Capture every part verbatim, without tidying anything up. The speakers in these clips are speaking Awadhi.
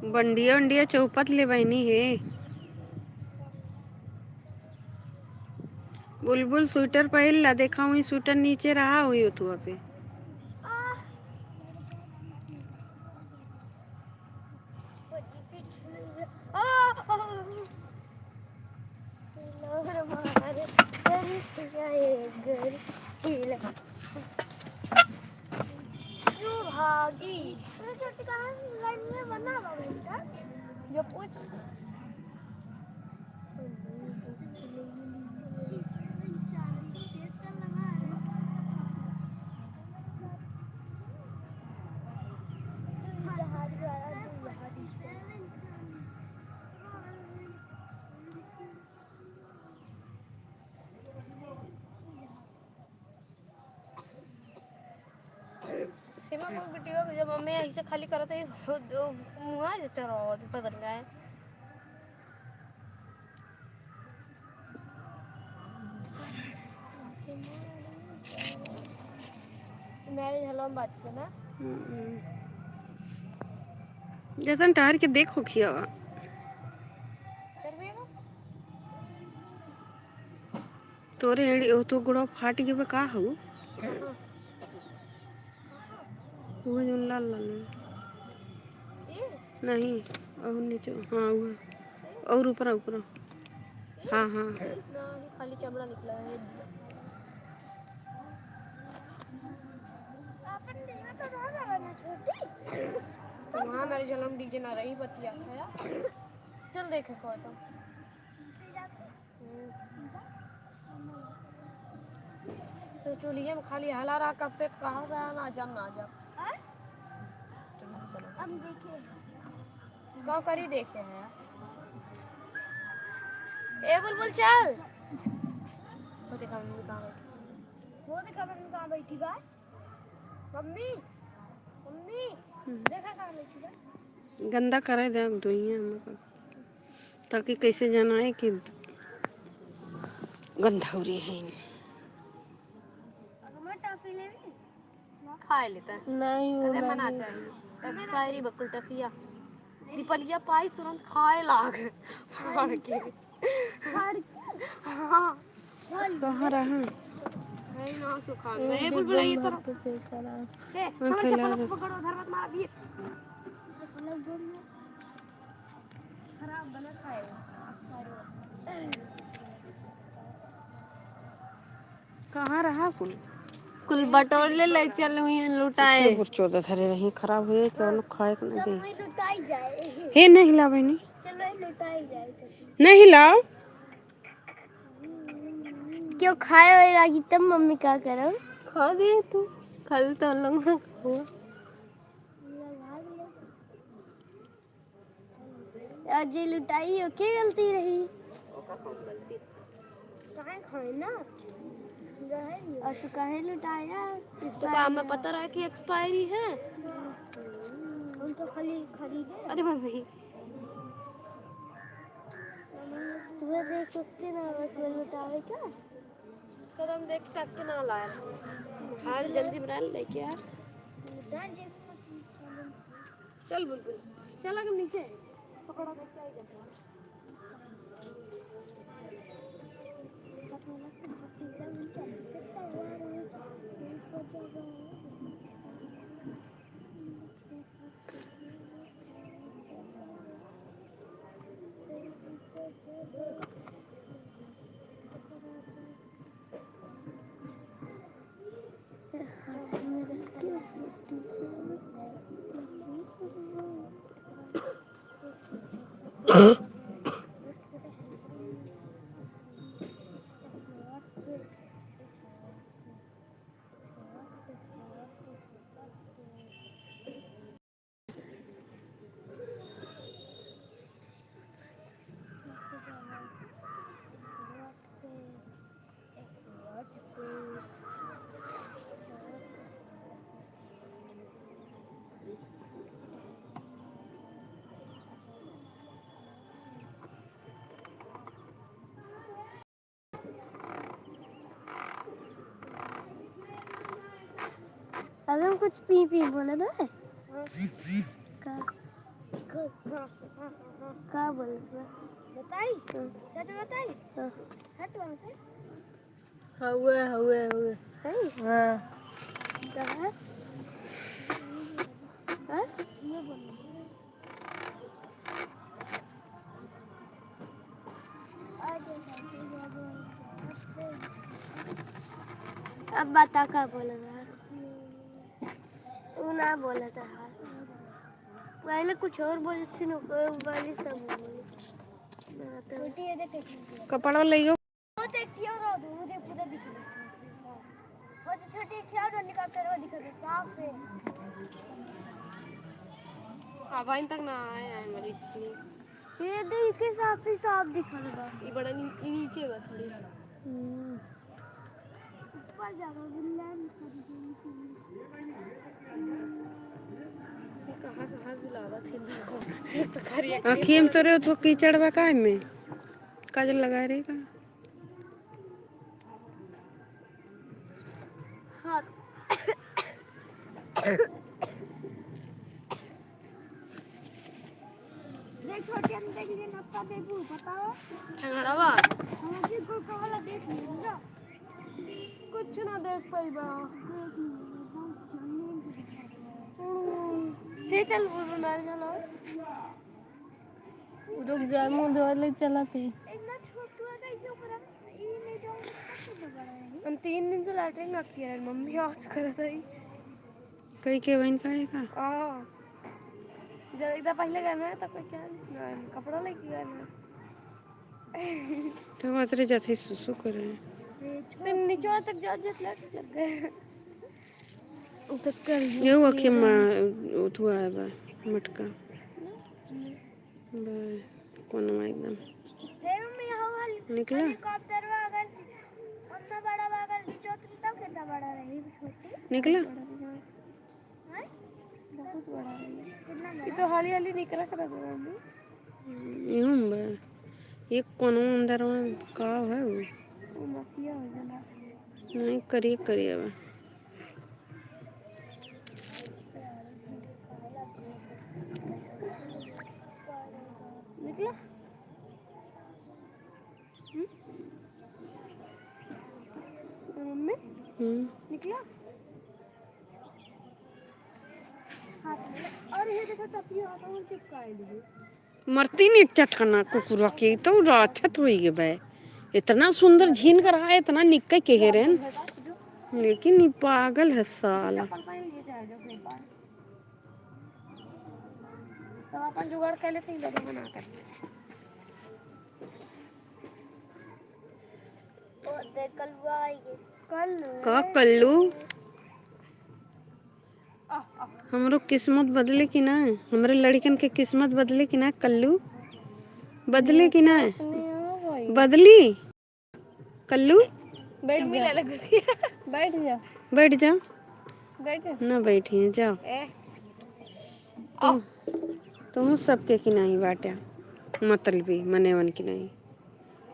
बंडिया उंडिया चौपत ले बहिनी हे। बुलबुल स्वेटर पहिर ला, देखा वही स्वेटर नीचे रहा हुई उतुआ पे। क्यों भागी? अरे छोटका, लाइन में बना बा बेटा। ये पूछ। सीमा को बिटिया के जब हमें ऐसे खाली करत है, वो दो मुआ जे चढ़ावत पता नहीं काहे। मैरिज हॉल में बात के ना। हम्म। जैसन ठहर के देखो खियावा। चल भैया। तोरे एड़ी, ओ तो गोड़वा फाट गइबा का हऊ? वो जौन लाल लाल है। ये? नहीं, और नीचे, हाँ, वो। और ऊपर, ऊपर। हाँ, हाँ। नहीं, खाली चमड़ा निकला है। अपन देह में तो रह जावे ना छोटी। तो वहाँ हमारे जन्म डीजे ना रही, बतिया था यार। चल देखे को तो। तो चुलिया में खाली हला रहा, कब से कहा गया ना, जब ना जब। आय? चलो, चलो। हम देखे हैं। का करी देखे हैं? ए बुलबुल, चल। वो देखा मम्मी कहाँ बैठी। वो देखा मम्मी कहाँ बैठी बा। मम्मी, मम्मी, हम्म। देखा कहाँ बैठी बा। गंदा करे दे दुनिया में। ताकि कैसे जनाए कि गंधौरी है। खाए लेता है। नहीं, वो कदे मना नहीं। चाहिए। एक्सपायरी बकुल टफिया। दीपलिया पाइस तुरंत खाए लाग। फाड़ के। फाड़ के? हाँ। कहाँ रहा? है ना सुखा। ए, ए, बुलबुल, ये तो। ए, हमारे चप्पल को पकड़ो, घर मत मारा, अभी। खराब गलत है। कहाँ रहा कुल? कुल बटोर ले, ले चल हुई हैं लुटाए। चोर चोर धरे रही, खराब हो जाए, कौनो खाए के नहीं दे। चलो, वही लुटाई जाए। हे, नहीं ला बहनी। चलो, वही लुटाई जाए तो। नहीं लाओ। क्यों खाए होए लागी तब मम्मी का करब? खा दे तू, कल तो हम लोग ना खाओ। आज जे लुटाई, ओके गलती रही। ओकर कौन गलती? काहे खाए ना? और तू काहे लुटाया? तो का हमें पता रहा कि एक्सपायरी है? हम तो खाली खरीदे। अरे मम्मी। तुम्हें देख सकते ना, बस मैं लुटावे का? कदम देख टक के ना लाए। हार जल्दी बना, लेके आ। चल बुलबुल, चल अगर नीचे पकड़ा तो क्या ही करता है। अगर कुछ पी पी बोले ना। हाँ। का? हाँ, हाँ, हाँ, हाँ। का बोले ना? बताई? हाँ। सच बताई? हाँ। सच बोलते? हउए, हउए, हउए। है? हाँ। कहाँ? हाँ? ये बोलो। अब बता का बोलत रहा? उ ना बोलत रहा। पहले कुछ और बोली थी, नु-, बोली तब बोली। ना तो कपड़ा ले गयो। वो तो एक और दो, वो देख, पूरा दिख रहा है। वो जो छोटी एक और हेलीकॉप्टर, वो दिख रहा है, साफ है। अब आइन तक ना आए हैं हमारी चीनी। ये देख के साफ ही साफ दिख रहा है। ये बड़ा नी-, ये नीचे बा थोड़ी। हम्म। ऊपर जाओ, बिल्ला नीचे दिख रहा है। ये कहाँ, कहाँ बुलावा थे ना? ये तो खरी अखियम तोरे तो कीचड़ बा का में? काजल लगा रही का? हाँ। देख, छोटी हम देख लिए, नक्का देखू, बताओ। ठंगड़वा। हाँ जी, गुलका वाला देख लिए, बुझा? कुछ ना देख पाइबा। देख लिए, बहुत जमीन को दिखा दिया। हम्म। ले चल, बुलबुल, मार चलो। रुक जा, मुँह धोए ले चलत ही। इतना छोटू है, कैसे ऊपर है? ई ले जाओ, इतना छोटा बड़ा है। हम तीन दिन से लैट्रिन ना किया रहे, मम्मी आज करत है। कई के बहन का है का? हाँ। जब एक दफा पहले गए ना, तब कोई क्या नहीं, कपड़ा लेके गए ना। तो मात्र जाते सुसु करे। फिर नीचे तक जा, जा, लैट्रिन लग गए। उ तो कल यहू अखे मा-, उठुआ है बा, मटका। बा, कोनवा एकदम। हे मम्मी, हवा वाली निकला? हेलीकॉप्टर में अगर उतना बड़ा बा, अगर बीचों तुम तब कितना बड़ा रही, छोटी? निकला? हैं? बहुत बड़ा रही। कितना बड़ा? ये तो हाली हाली निकला कर दे मम्मी। हम्म, इहूँ में बा। एक कोनवा अंदर में का है वो? वो मसीहा हो जाला। नहीं, करिए, करिए बा। निकला? हम्म? मम्मी? हम्म। निकला? हाथ में। अरे, ये देखो, तपिया हाथ में चिपकाए लिए। मरती नहीं चटकना कुकुरा के, तो राक्षत होई गे बे। इतना सुंदर झीन कर रहा है, इतना निक्के के हेरेन। लेकिन ये पागल है साला। चप्पल पहन लीजिए, चाहे जो भी पाए। सब अपन जुगाड़ कर लेते हैं, इधर बना कर। ओ, देख, कलुआ आइगे। कल का कल्लू? हमरो किस्मत बदले कि ना? हमरे लड़कन के किस्मत बदले कि ना, कल्लू? बदले कि ना? बदली? कल्लू? बैठ जा। बैठ जा। बैठ जा। बैठ जा। ना बैठी हैं, जाओ। ए। तुम, तुम सबके कि नहीं बाटे, मतलबी, मनेवन कि नहीं।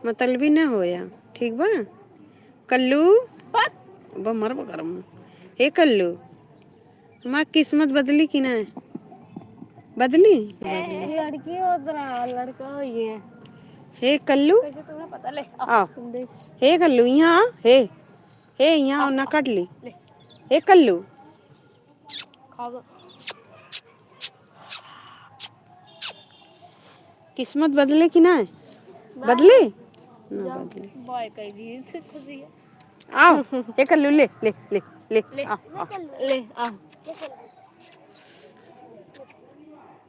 मतलबी न होया, ठीक बा? कल्लू, बा मरबो करम। हे कल्लू, हमार किस्मत बदली कि ना? बदली? बदली। लड़की होत रहा, लड़का होइए। हे कल्लू, कैसे तुम्हें पता? ले, आ, आओ। तुम देख। हे कल्लू, यहाँ आ। हे, हे, यहाँ आओ, ना काट ली। ले। हे कल्लू, खाओ। किस्मत बदले कि ना? बाय। बदले? ना बदले। बाय कह दी, इससे खुशी है। आओ, ये कर लो, ले, ले, ले, ले, ले, आ, आ। ले, आ।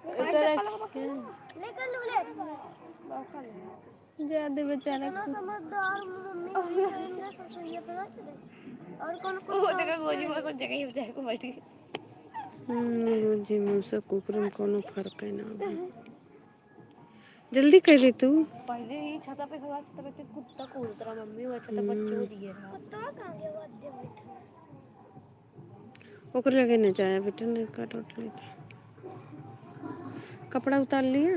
इधर आ। ले कर लो, ले। जा दे बेचारा इतना को। समझदार मम्मी नहीं है, इनका सोचो ये तो ना चले। और कौन कौन वो देखो, गोजी मौसम जगह ही जाके बैठ गई। हम्म, गोजी मौसम कुकुर में कोनो फर्क है ना अभी। जल्दी कर दे तू। पहले ही छता पे सवार, छता पे कुत्ता कूदत रहा मम्मी, वो छता पर हम्म। चो दिए रहा। कुत्ता कहाँ गया? वो अद्दे बैठा। ओकरे लगे न जाया बेटा, न काट उठ लेता। कपड़ा उतार लिया,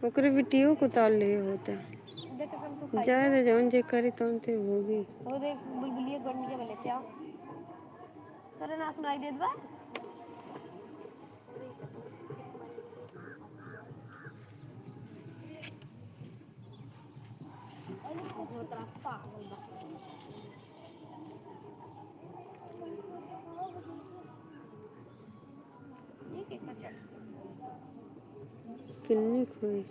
ओकरे बिटियो को उतार लिए होता। देख, हम सुखाई जाए दे, जौन जे करी तौन ते भोगी। वो देख, बुलबुलिया गंडिया में लेते आओ। अरे ना सुनाई देत बा। किन्नी खोई।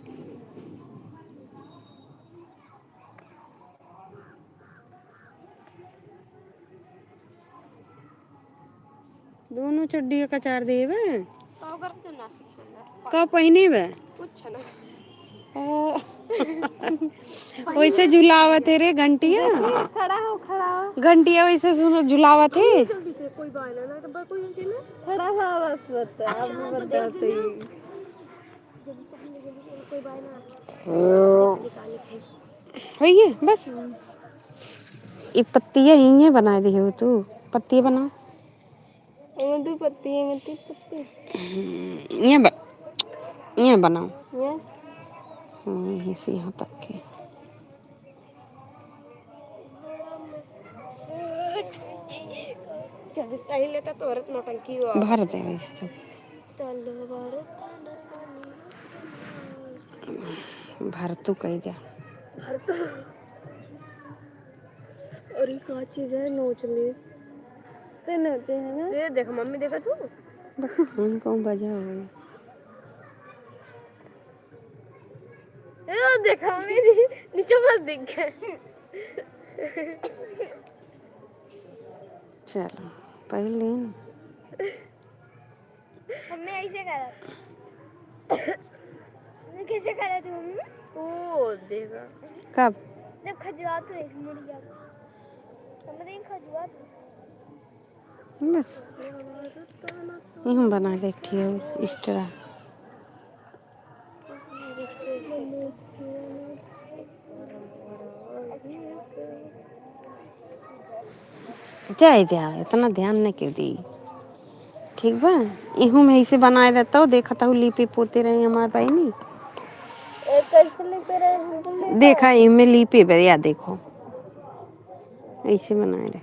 दोनों चड्डी का कचार देबे। तो ओकर तो ना सीखे ना। का पहिने बे? कुछ ना। ओ। वैसे झुलावत है रे घंटिया। खड़ा हो, खड़ा हो। घंटिया वैसे सुनो झुलावत है। जल्दी से कोई बाय ना, ना तो कोई ना। खड़ा हो, बस बता, अब बता सही। जल्दी से कोई बाय ना। ओ। निकाल के। है ये बस। ये पत्तियाँ यहीं बनाए दी हो तू, पत्तियाँ बना। एमे दू पत्ती, एमे तीन पत्ती। हम्म, ये ब-, ये बनाओ। ये? हाँ, यहीं से यहाँ तक के। चल, इसका ही लेता तो औरत नौटंकी हुआ। भर दे वैसे तो। चल, भर दे। भर तू कह दे। भर तू। और ये का चीज है? नोचनी। ते नोचे है ना? ये देख मम्मी, देखा तू? बस, उनको बजा हो गया। ये देखा मम्मी, नीचे मत दिख गए। चलो, पहले ना। मम्मी ऐसे करत। मम्मी कैसे करत मम्मी? ओ, देखा। कब? जब खजुआत हो, ऐसे मुड़ जाओ। हमरे ही खजुआत हो। बस। ये हम बना दे, एक ठे और extra। जाए द्या, इतना ध्यान न क्यों दी। ठीक बा, इहू में ऐसे बनाए देता हूँ, देखत हूँ लीपे पोते रहे हमार बहिनी। ए, कैसे लीपे रहे, हम तो लीपे देखा, इमे लीपे बे, या देखो, ऐसे बनाए रहे।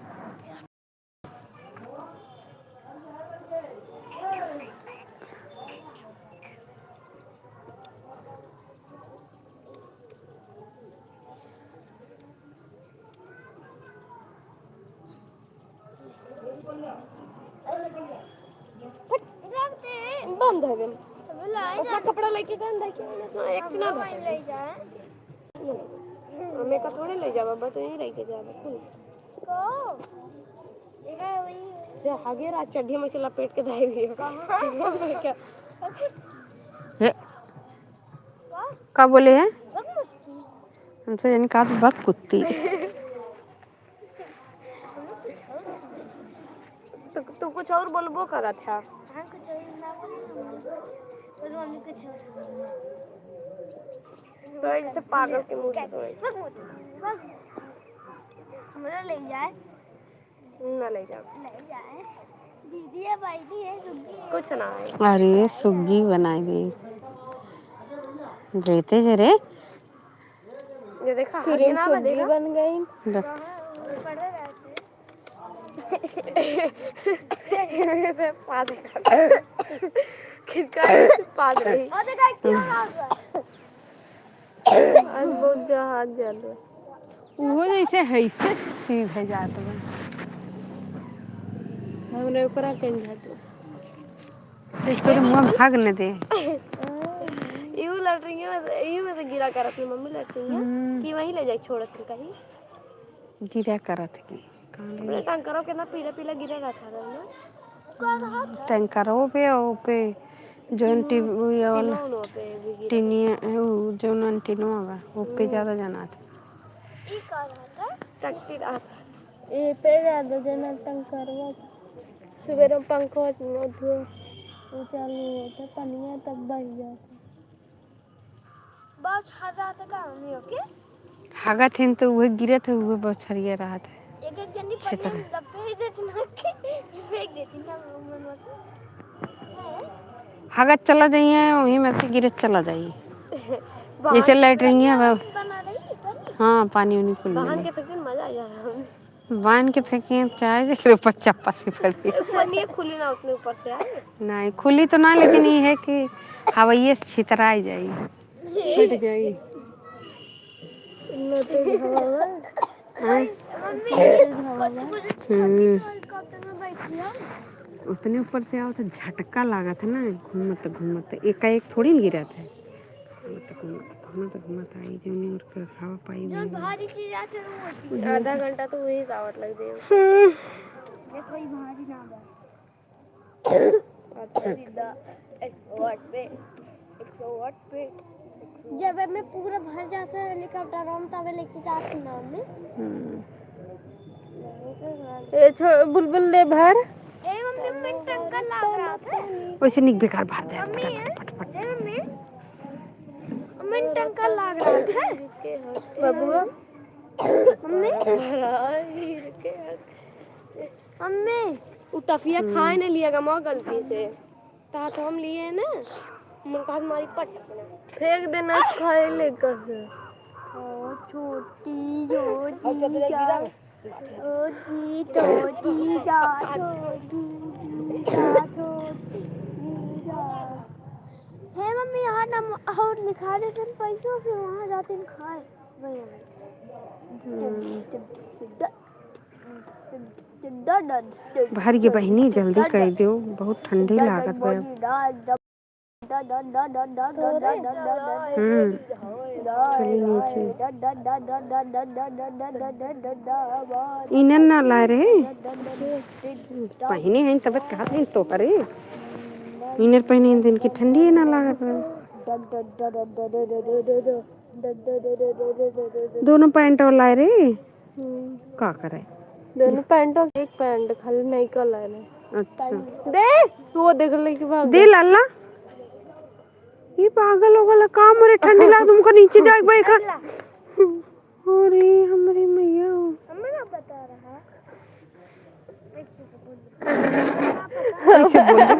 बंद है बे। अबे लाई ना। अपना कपड़ा लेके गंदा क्यों है? अपना एक ना हम धोते। ले जाए। हमें का थोड़े ले जावा, बस यहीं रह के जावा। को? एका वही। से आगे रात चड्ढी में से लपेट के दाई दियो। कहाँ? क्या? हे। का? का बोले हैं? बकमुक्की। हमसे इनका भी बक कुत्ती। तू, तू कुछ और बोलबो करत है। हाँ, कुछ और ना बोली ना, बोली। बोलो, मम्मी कुछ और सुनाओ। तो ये जैसे पागल के मुंह से सुनाई। बक मत, बक। हमरा ले जाए। ना ले जाओ। ले जाए। दीदी है, बहिनी है, सुग्गी है। कुछ ना है। अरे, सुग्गी बनाई दे। लेते जे रे। ये देखा, आगे ना बा, देखा। बन गई। देख। से पाद खिसका पाद रही। और देखा, क्या हो गया? आज बहुत जहाज जात बा। उहो जैसे हैसे सीधे जात बा। हमरे ऊपरा कहीं जात बा। देख, तोरे मुँह भाग न दे। इहू लैट्रिन में से, इहू में से गिरा करत है मम्मी लैट्रिन में, हम्म। कि वहीं ले जाए छोड़त है कहीं। गिरा करत है कि। अपने टंकरों के ना पीला पीला गिरे रहता था ना। टंकरों पे, ओ पे, जौन टी-, उ ये वाला टीनों पे भी गिरे। टीनिया, उ जौन एंटीनवा बा, ओ पे हम्म। ज्यादा जनात। ई का रहता? टट्टी रहता। ए पे ज्यादा जना टंकरवा। सुबेरे में पंखा धुआ, उ चालू होता, पनिया तब बह जाता। बस हर रात का हमनी ओके? हागत हिन तो उहे गिरत है, उहे बछरिया रहत है। एक एक जनी पनिया में लपेट देती ना के, फेंक देती ना मन मत। हागत चला जाइए, वही में से गिरत चला जाइए। जैसे लैट्रिन है, बना रही पानी। हाँ, पानी उनी कुल बहान मिले। के फेंकते मजा आ जाता है। बांध के फेंके चाहे जेकरे ऊपर चप्पल से पड़ी। पनिया खुली ना उतने ऊपर से आए। नहीं, खुली तो ना, लेकिन ये है कि हवाइये से छितराई जाई। फट जाई। इतना तेज हवा बा। हाँ? मम्मी, कुछ, कुछ हम्म। हेलीकॉप्टर में बैठी हम। उतने ऊपर से आवत है, झटका लागत है ना, घूमत घूमत एकाएक थोड़ी न गिरत है। घूमत घूमत घूमत घूमत आई, जौनी ओर के हवा पाई जौन वही। भारी चीज आते वो होती है। आधा घंटा तो वही सावत लग जाए। हाँ। ये कोई भारी ना बा। अच्छा, सीधा एक सौ वाट पे, एक सौ वाट पे। जब एमे पूरा भर जाता है हेलीकॉप्टर, हम तबे लेके जाते ना मम्मी। हम्म। ए छो-, बुलबुल ले भर। ए मम्मी, में टंका लाग रहा था। वैसे निक बेकार भर दे, मम्मी, फटाफट, फटाफट। ए मम्मी, में टंका लाग रहा था। बबुआ। मम्मी। मम्मी। उ टफिया हम्म। खाए न लिया गमा गलती से। ता तो हम लिए ना, मन का हाथ मारी पट अपना। फेंक देना, खाए ले कहे। ओ छोटी, ओ जीजा, ओ जी, तो जीजा, छोटी जीजा, छोटी जीजा। हे मम्मी, यहाँ ना और लिखा देते हैं पैसों के, वहाँ जाते हैं खाए। वहीं, वहीं। हम्म। भर गे बहिनी, जल्दी कइ देउ, बहुत ठंडी लागत बा। हम्म, चली नीचे। इनर ना लाए रहे, पहिने हैं तब कहत हैं तोहरे। इनर पहिने हैं, दिन की ठंडी ना लागत बा। दोनों पैंट और लाए रहे। हम्म। का करे? दोनों पैंट और एक पैंट खाली नई का लाए रहे। अच्छा। दे, वो देख ले कि भाग दे गया। लाला। ये पागल हो गला का, मोरे ठंडी लाग, तुमको नीचे जाके बैठा। अरे हमरी मैया। हमें ना पता रहा। ऐसे बोल दे।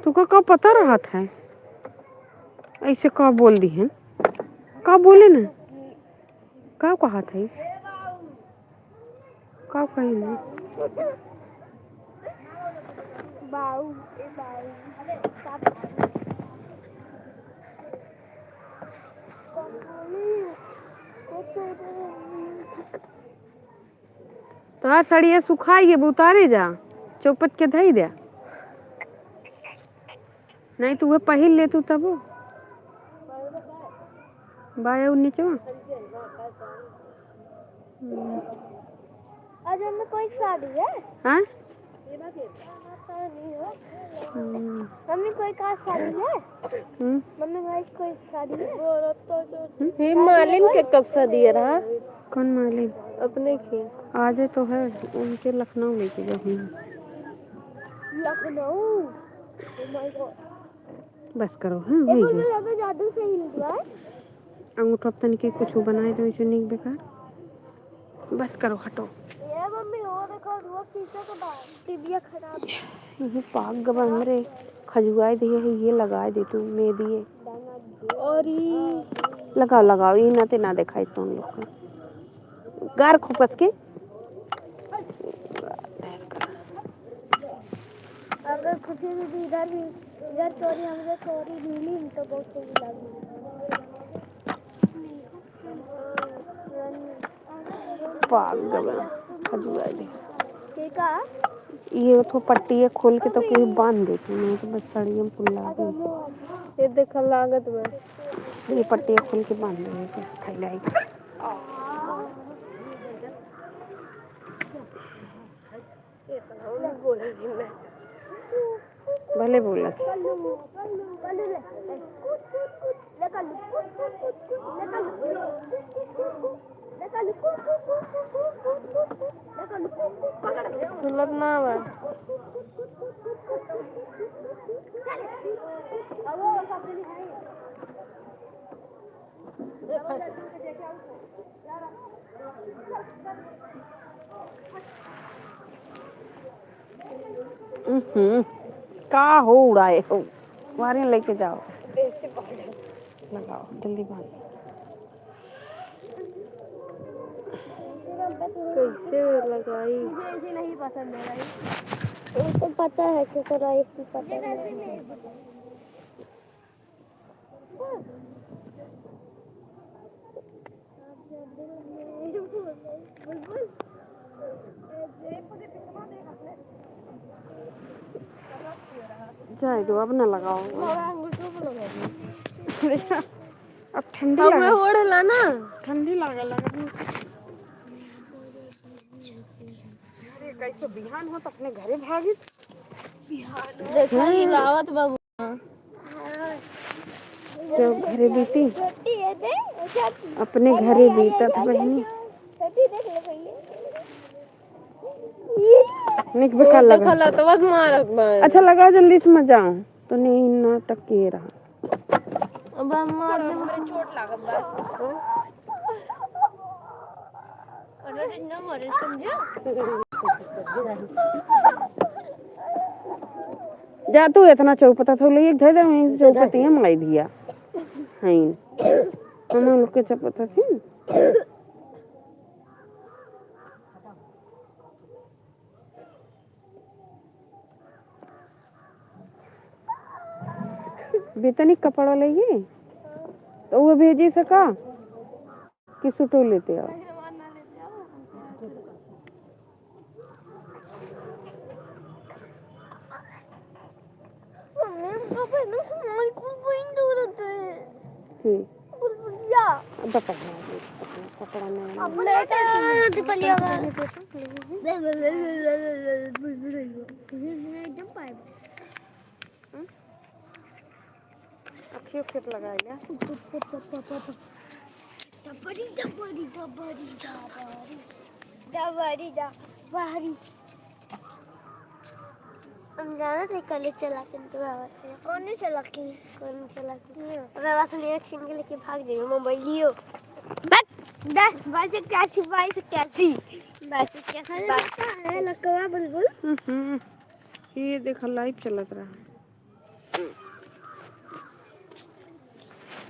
तुका का पता रहत है? ऐसे का बोल दी है? का बोले ना? का कहत है? का कही ना? बाऊ, ए बाऊ। तोहार सड़िया सुखाई गे, उतारे जा, चौपट के धई दे। नहीं तो वह पहिर ले तू तब। बाया उ नीचवा। हम्म। आज मम्मी कोई शादी है? हाँ? हम्म। मम्मी कोई का शादी है? हम्म। मम्मी भाई कोई शादी है? हम्म? ये मालिन के कब शादी है रहा? कौन मालिन? अपने की। आज तो है, उनके लखनऊ लेके जाऊँगी। लखनऊ? Oh my God। बस करो, हाँ, ए, होई बोल, गया। लगे जादू से हिल गया है। अंगूठा पे तनिक कुछ बनाए दो, ऐसे नीक बेकार। बस करो, हटो। ए मम्मी, वो देखो, वो पीछे के बा-, टीवीया खराब। ये पाक गबा हमरे खजुआए दिए है, ये लगाए दे तू, में दिए। और ई लगाओ, लगाओ, ई ना ते ना देखाई तुम लोग को। गार खोपस के। अगर कुछ भी इधर भी, इधर चोरी, हमरे चोरी मिली, तो बहुत सही लगी। पाक गवा, खजुआ दे। ठीक है। ये तो पट्टिया खोल के तो कोई बांध देती, नहीं तो बस सड़िया में पुल्ला गई। ये देखा लागत बा। ये पट्टिया खोल के बांध देती, खाई लाई। भले बोलत। सुनत ना बा। उहुं, का हो उड़ाए हो? वारे लेके जाओ। लगाओ, जल्दी बांध। कैसे लगाई? मुझे ऐसे नहीं पसंद है भाई। वो तो पता है, छोटा भाई, इसकी पता है। जाए दो, अब ना लगाओ। अब ठंडी अब लगे। ओढ़ला ना। ठंडी लगे लगे। अरे, कैसे बिहान हो तो अपने घरे भागित। देखा ही गावत बाबू। जब घरे बीती, अपने घरे बीतत बहिनी। निक बेकार लगा। देखला तो बस मारत बा। अच्छा लगा, जल्दी से मत जाओ। तो नहीं, नाटक किए रहा। अब हम मार दे, हमरे चोट लागत बा। अरे, न मरे, समझा? जा तू, इतना चौपता थो ले, एक धर दे, वहीं चौपतिया माई दिया। हैं। हम लोग के चौपता थी। बेतनी कपड़ा लेगी तो वो भेजी सका कि सुटो लेते आओ। मम्मी, पापा इतना सामान कुल बहिन दो रहते हैं। की? बुलबुलिया। अब पकड़, कपड़ा में। अब मैं तो दीपलिया का। एकदम पाइप। हम्म? अखियों खेप लगाएगा। दबरी, दबरी, दबरी, दबरी। दबरी, दबरी। हम जाना थे कल चला के तो बाबा थे। कौन नहीं चला के? कौन नहीं चला के? हाँ। बाबा से ले छीन के लेके भाग जाइए मोबाइलियो। बक, दस बाईस इक्यासी, बाईस इक्यासी। बाईस इक्यासी, अरे बाईस। बेटा, है लकवा बुलबुल। हम्म, ये देखा लाइव चलत रहा।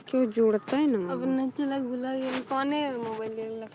क्यों जोड़ता है ना? अब नहीं चला, भुला गया। कौने मोबाइल ले लगा?